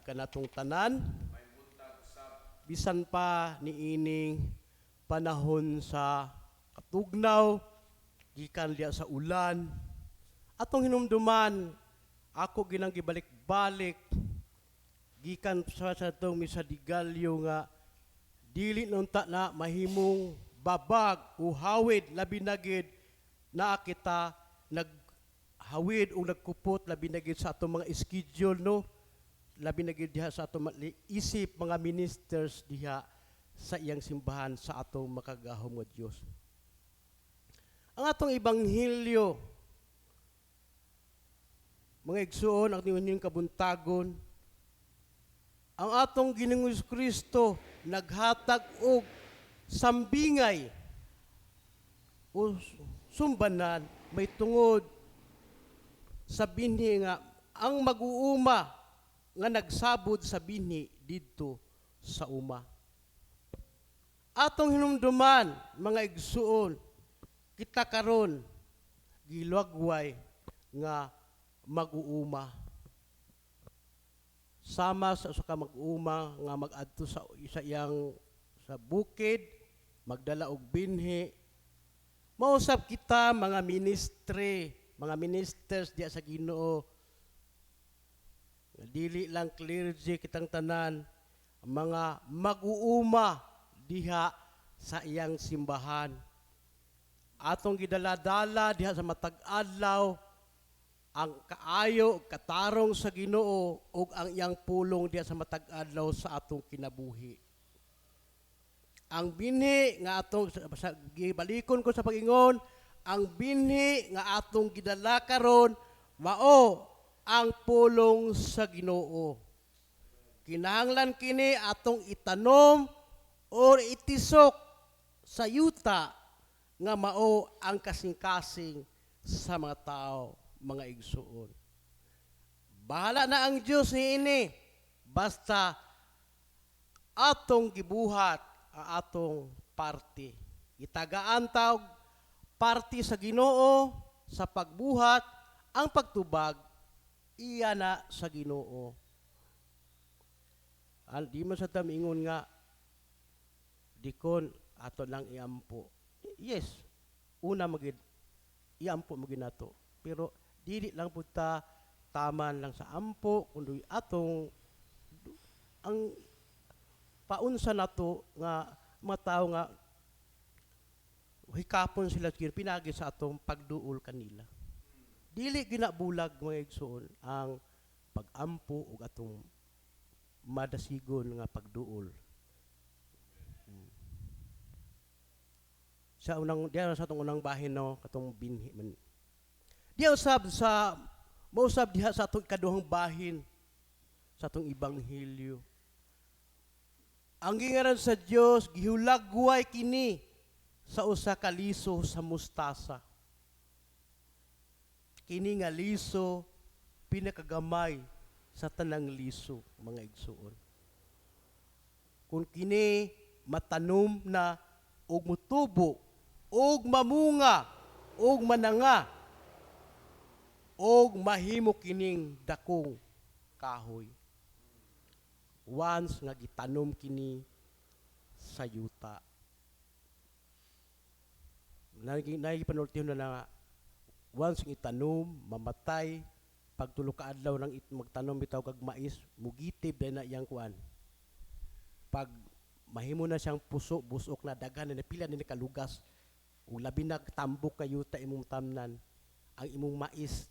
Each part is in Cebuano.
Kanatong tanan. Bisan pa niining panahon sa katugnaw, gikan diya sa ulan, atong hinumduman, ako ginang gibalik-balik gikan sa atong Misa de Gallo nga dili nunta na mahimong babag o hawid, labi na gid naa kita naghawid o nagkupot, labi na gid sa atong mga schedule, no, labi na gid diha sa atong isip mga ministers diha sa iyang simbahan sa atong makagagahom nga Dios. Ang atong ebanghelyo, mga igsuon, ang inyong kabuntagon, ang atong Ginoong Kristo naghatag og sambingay o sumbanan may tungod sa binhi nga ang mag-uuma nga nagsabod sa binhi didto sa uma. Atong hinumduman, mga igsuon, kita karon gilagway nga mag-uuma. Sama sa usa ka mag-uuma nga mag-adto sa iyang sa bukid, magdala og binhi. Mausab kita mga ministry, mga ministers diya sa Ginoo. Nga dili lang clergy kitang tanan, mga mag-uuma diha sa iyang simbahan. Atong gidala-dala diha sa matag adlaw ang kaayo ug katarong sa Ginoo ug ang iyang pulong diha sa matag adlaw sa atong kinabuhi. Ang binhi nga atong sa, gibalikon ko sa pag-ingon, ang binhi nga atong gidala karon mao ang pulong sa Ginoo. Kinahanglan kini atong itanom or itisok sa yuta nga mao ang kasing-kasing sa mga tao, mga igsuon. Bahala na ang Diyos niini. Basta atong gibuhat ang atong parte. Itagaan ta og parte sa Ginoo sa pagbuhat, ang pagtubag iya na sa Ginoo. Al di man sa ta miingon nga dikon ato lang iampo. Yes, una magid iampo magid nato. Pero dili lang pud ta taman lang sa ampo kundi atong ang paunsa nato nga mga tao nga hikapon sila pinagi sa atong pagduol kanila. Dili ginabulag, mga igsoon, ang pagampo ug atong madasigon nga pagduol. Sa unang diya sa atong unang bahin, no, katong binhi man. Diya usab sa mausab diha sa atong ikaduhang bahin sa atong ebanghelyo. Ang gingaran sa Dios gihulagway kini sa usa ka liso sa mustasa. Kini nga liso pinakagamay sa tanang liso, mga igsuon. Kung kini matanom na og mutubo og mamunga og mananga og mahimo kining dakong kahoy. Once nga gitanom kini sa yuta. Nagi panultihon na nga once nga itanom, mamatay, pag 3 ka adlaw nang magtanom bitaw kag mais, mugitib na iyang kuan. Pag mahimo na siyang puso, busok na, daghan na pila na kalugas. Ug labi na tambok ka yuta imong tamnan, ang imong mais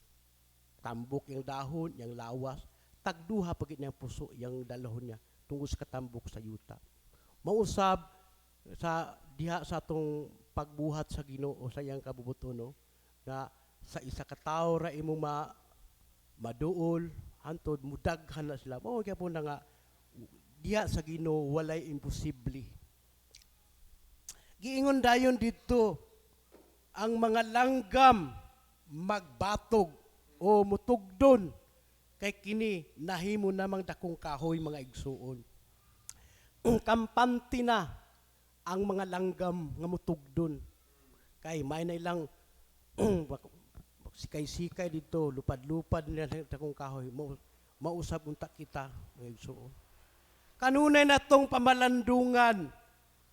tambok yung dahon, yung lawas, tagduha pagit niyang puso, yung dalahon niya tungod sa katambok sa yuta. Mausab sa diha sa atong pagbuhat sa Ginoo sa iyang kabubuton, no, nga sa isa ka tawo ra imong maduol hantod mudaghan na sila. Mao gyapon na nga diha sa Ginoo walay imposible. Giingon dayon didto, ang mga langgam magbatog o mutugdon kay kini nahimo namang dakong kahoy, mga igsuon. Kampante na ang mga langgam nga mutugdon kay may na ilang sikay-sikay dito, lupad-lupad nila sa dakong kahoy mo. Mausab unta kita, mga igsuon. Kanunay natong pamalandungan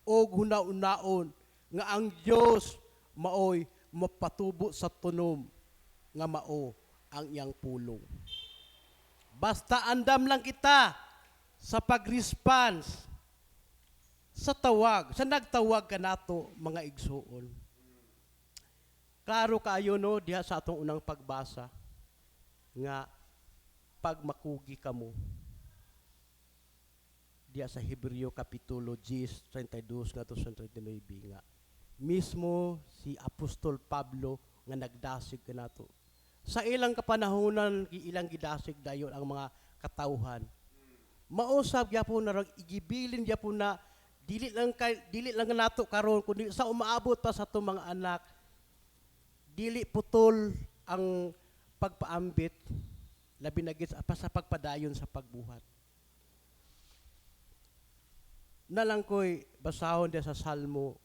og huna-hunaon nga ang Dios maoy mapatubo sa tunom nga mao ang iyang pulong. Basta andam lang kita sa pag-response sa tawag, sa nagtawag kanato, mga igsuon. Klaro kaayo, no, diha sa atong unang pagbasa nga pag makugi kamo, diha sa Hebreo kapitulo 10, 32 ngadto sa 39, nga mismo si Apostol Pablo nga nagdasig kanato. Sa ilang kapanahonan, ilang gidasig dayon ang mga katawhan. Mausab gyapon na igibilin gyapon na dili lang nato karon kundi sa umaabot pa sa atong mga anak, dili putol ang pagpaambit, labi na gid pa sa pagpadayon sa pagbuhat. Nalang ko'y basahon diya sa Salmo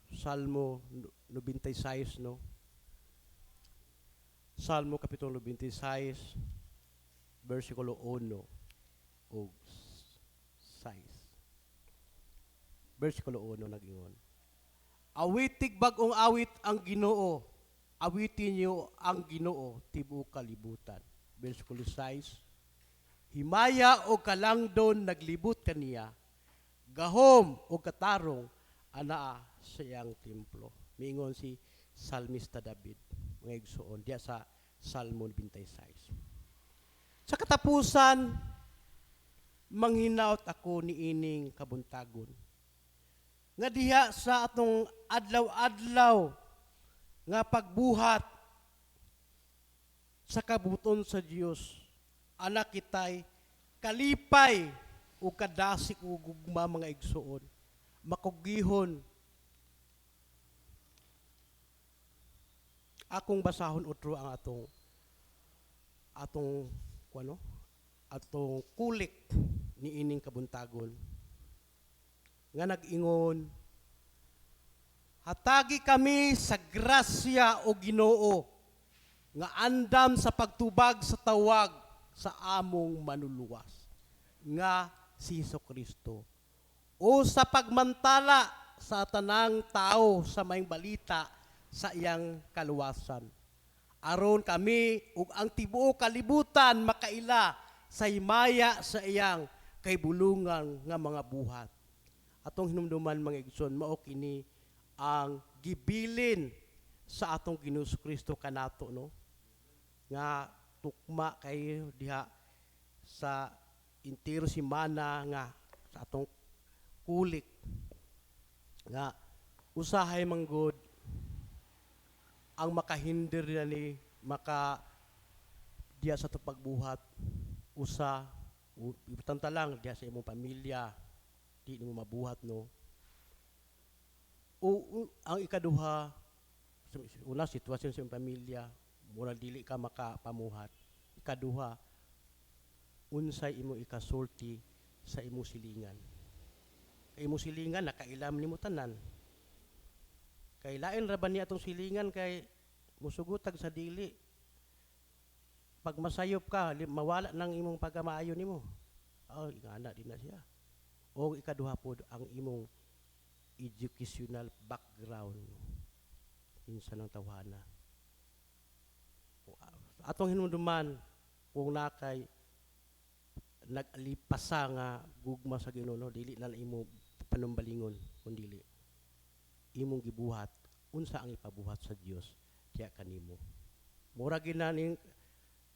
96, no? Salmo kapitulo 96, versikulo 1 ug 6. Versikulo 1 nag-ingon: "Awitig bag-ong awit ang Ginoo. Awitin niyo ang Ginoo, tibuok kalibutan." Versikulo 6: "Himaya o kalangdon naglibot kaniya, gahom o katarong anaa sa iyang templo." Miingon si Salmista David, mga igsuon, diya sa Salmo 26. Sa katapusan, manghinaot ako niining kabuntagon nga diha sa atong adlaw-adlaw nga pagbuhat sa kabubut-on sa Dios, anak kitay kalipay o kadasig o gugma, mga igsuon, makugihon. Akong basahon utro ang atong kuano, atong kulik niining kabuntagon nga nag-ingon: "Hatagi kami sa grasya, o Ginoo, nga andam sa pagtubag sa tawag sa among manluluwas nga si Hesus Kristo o sa pagmantala sa tanang tao sa maayong balita sa iyang kaluwasan, aron kami ug ang tibuok kalibutan makaila sa himaya sa iyang kahibulongan nga mga buhat." Atong hinumduman, mga igsoon, mao kini ang gibilin sa atong Ginoo Kristo kanato, no, nga tukma kay diha sa intiro simana nga sa atong kulik nga usahay manggod ang makahinder na ni maka diha sa atong pagbuhat, usa ibutang lang diha sa imong pamilya, di nimo mabuhat, no? O ang ikaduha, una, sitwasyon sa imong pamilya, mura dili ka makapamuhat. Ikaduha, unsay imong ikasulti sa imong silingan, kay imong silingan nakailam nimo tanan. Kay lain ra ba niya atong silingan kay musugutag sa dili? Pag masayop ka, mawala nang imong pagkamaayo nimo. Oh, ingana din na siya. O ikaduha pod, ang imong educational background, kinsa ng tawhana. Atong hinumduman, kung nakay naglipasa nga gugma sa Ginoo, no, dili na imo panumbalingon kun dili imong gibuhat unsa ang ipabuhat sa Dios diha kanimo. Mura gina ning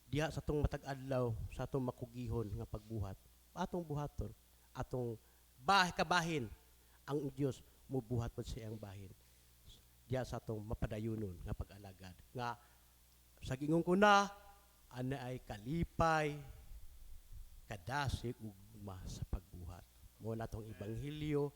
diha sa atong matag adlaw, sa atong makugihon nga pagbuhat, atong buhaton atong bah kabahin, ang Dios mubuhat pod sa iyang bahin diha sa atong mapadayonon nga pag-alagad nga sa gingon ko na ana ay kalipay, kadasig ug gugma sa pagbuhat. Mao na atong ebanghelyo.